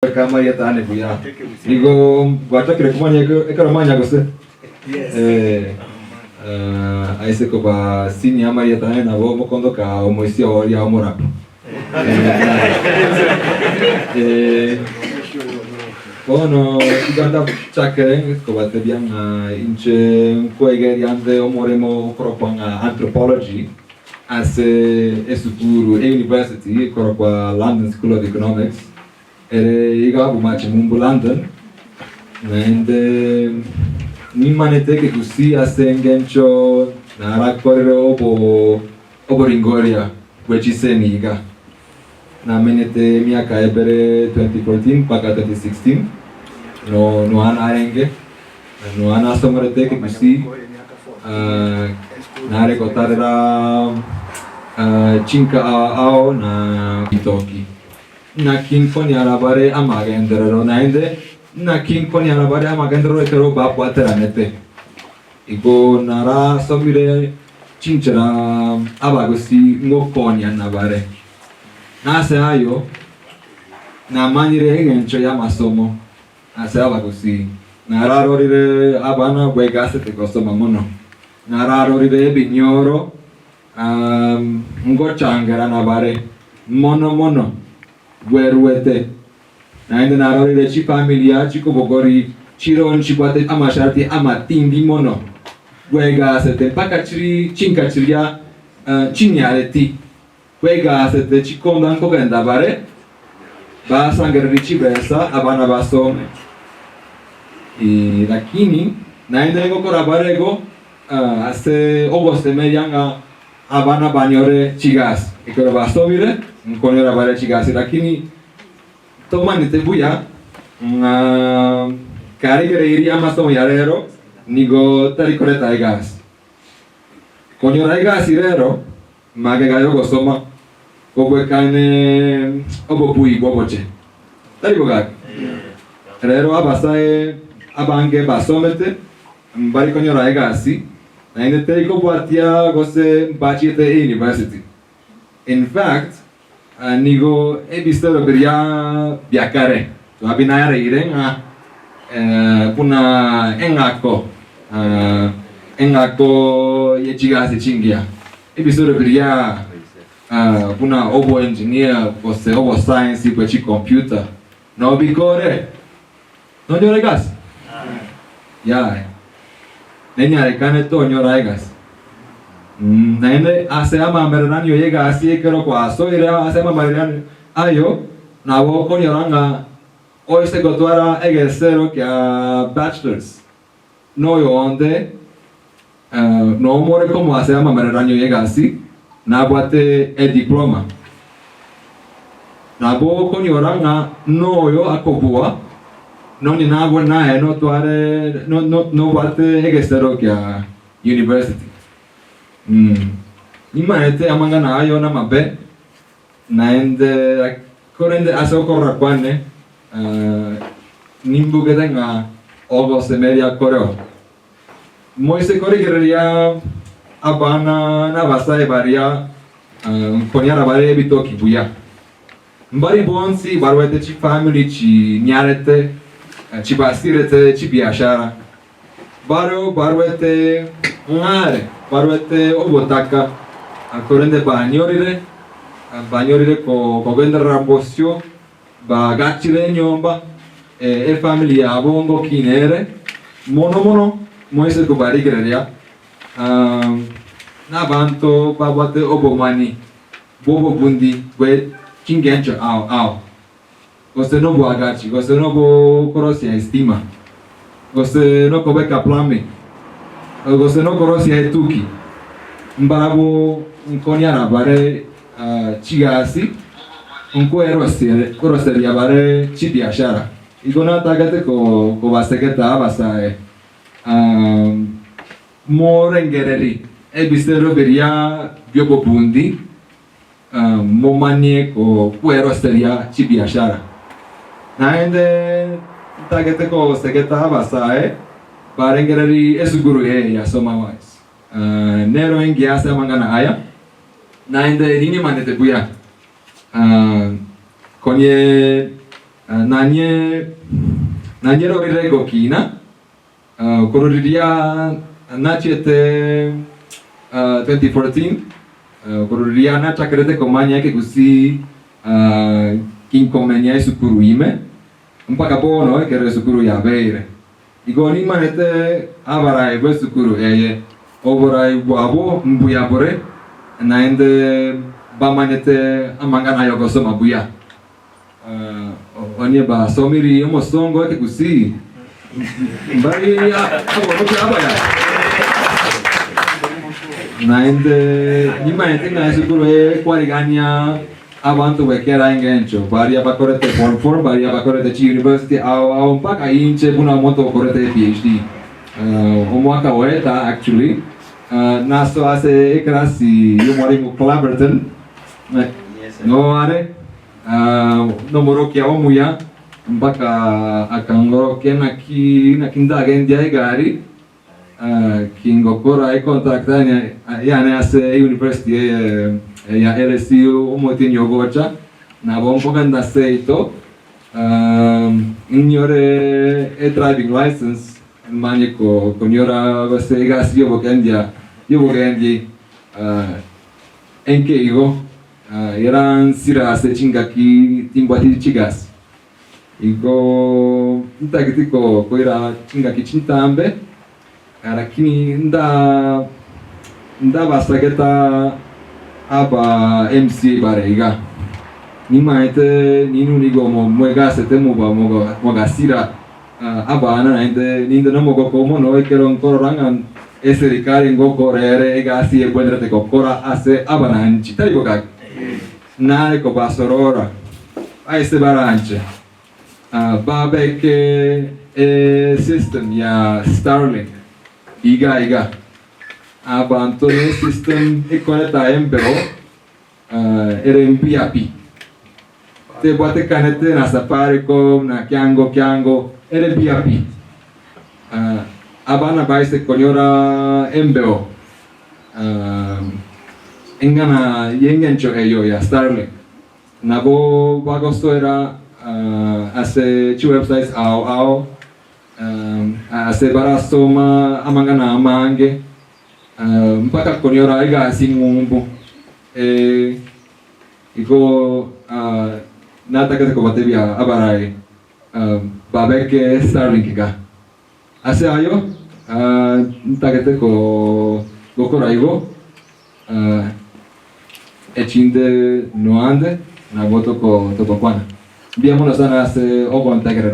Goika amarieta ane buya. Nigo gwachakire komanya ekero manya gose? Eh, eh, aise koba senior amarieta ane nabo mokondoka omoisia oria omorabu. Eh, bono iga ndachake kobatebia ng'a inche nkoegeria nde omoremo okorokwa ng'a anthropology ase esukuru, e-university ekorokwa London School of Economics. Ere iga abumache mumbu London, naende nimanete ekegusii ase engencho narakorire obo oboringoria bwe chisemi iga. Namenyete emiaka ebere 2014 mpaka 2016 no noa narenge na noa nasomorete ekegusii ah, nare gotarera ah, chinka ao na bitoki. Naki nkonyara bare amagenderero, naende naki nkonyara bare amagenderero ekero babwateranete? Igo narasomire chinchera abagusii ngokonyana bare. Nase ayio namanyire engencho y'amasomo ase abagusii. Nararorire abana bwegasete gosoma mono. Nararorire ebinyoro Ngochangerana bare mono mono bweruete, naende narorire chifamilia chikobogori chiro nchibwate amashati amatindi mono bwegaasete mpaka chiri chinka chiria chinyareti bwegaasete chikonda nkogenda bare basangereri chibesa abana basome. Lakini naende ngokora bare igo Ase ogosemeria ng'a abana banyore chigasi ekero basomire, nkonyora bare chigasi, lakini tomanyete buya ng'a karigereirie amasomo ya rero nigo tari koreta egasi. Konyora egasi rero magega yogosoma kobwekane obobui bw'oboche. Tari bo gaki? Rero abasae abange basomete Mbari konyora egasi, naende teri kobwatia gose mbachiete euniversity. In fact, nigo ebisero biria bia kare twabinareire ng'a buna eng'ako, eng'ako ye chigasi chingiya. Ebisero biria buna obo engineer gose obo science bwe chicomputer nobikore. Nonyore egasi? Yaya. Nenyarekane tonyora egasi. Mm, naende ase amamererano y'egasi ekero kwasoire ase amamererano ayo, nabo okonyora ng'a oise gotwara egesero kia bachelors noyonde nomore komoa ase amamererano y'egasi nabwate ediploma. Nabo okonyora ng'a noyo akobua nonye nabwo naye notware nobwate egesero kia university. Nimaete amang'ana ayo namabe naende korende ase okorora kwane nimbugete ng'a ogosemeria koreo. Moise korigereria abana n'abasae baria nkonyara bare ebitoki buya. Mbari bonsi barwete chifamiri chinyarete chibasirete chibiashara. Bareo barwete ng'are, barwete obotaka, korende banyorire banyorire kogenderera bosio Bagachire enyomba, efamiri yabo ngokina ere, mono mono moise kobarigereria nabanto babwate obomanyi bw'obobundi bwe chingencho ao ao, gose noboagachi, gose nobokorosia estima, gose nokobeka plumbing, gose nokorosia etuki, mbarabwo nkonyara bare chigasi nkweroseria bare chibiashara. Igo natagete kobasegeta abasae, morengereri ebisero biria bi'obobundi, momanye kweroseria chibiashara. Naende ntagete kosegeta abasae barengereri esukuru eye ya Soma Wise. Nero engiya ase amang'ana aya, naende ninyemanete buya. Konye. Nanye nanyerorire gokina korwa riria nachiete 2014 korwa riria nachakerete komanya ekegusii ginkomenya esukuru ime mpaka bono ekero esukuru yabeire. Igo nimanete abarai b'esukuru eye, oborai bwabo mbuya bore, naende bamanyete amang'ana ay'ogosoma buya. Onye basomiri omosongo ekegusii, mbari aborokia abaya. Naende nimanyete ng'a esukuru eye ekwarigania abanto bw'ekera engencho, baria bakorete form four, baria bakorete chiuniversity ao ao mpaka inche buna omonto okorete ePhD. Omwaka oeta actually nasoa ase ekerasi y'omwalimu Claverton, Nigo are nomorokia omuya mpaka akangorokia naki naki ndagendia egari kingokora econtract yane ase university eye ya LSU omotienyi ogocha nabo nkogenda seito inyore edriving license manye konyora gose egasi yobogendia yobogendi Enke igo eransire ase chingaki timbwati chigasi. Igo ntageti koira chingaki chintambe, lakini nda ndabasageta aba MCA bare iga. Nimaete ninwe nigo mwegasete moba mogasira abana naende ninde nomogoko mono ekero nkorora ng'a eserikari ngokora ere egasi egwenerete gokora ase abananchi, tari bo gaki? Nare kobasorora aise baranche babeke esystem ya Starlink iga iga. Abanto ne system ekoreta embeo ere mbuya pi. Tebwatekanete na Safaricom na kiango kiango ere mbuya pi. Abana baise konyora embeo eng'ana y'engencho eyo ya Starlink nabo bagosoera ase chiwebsites ao ao ase barasoma amang'ana amange mpaka konyora egasi ng'umbu. Igo natagete kobatebia abarai babeke Starlink iga. Ase ayio ntagete gokora igo, echinde noande nabo togokwana. Mbuya mono sana ase ogontegerera.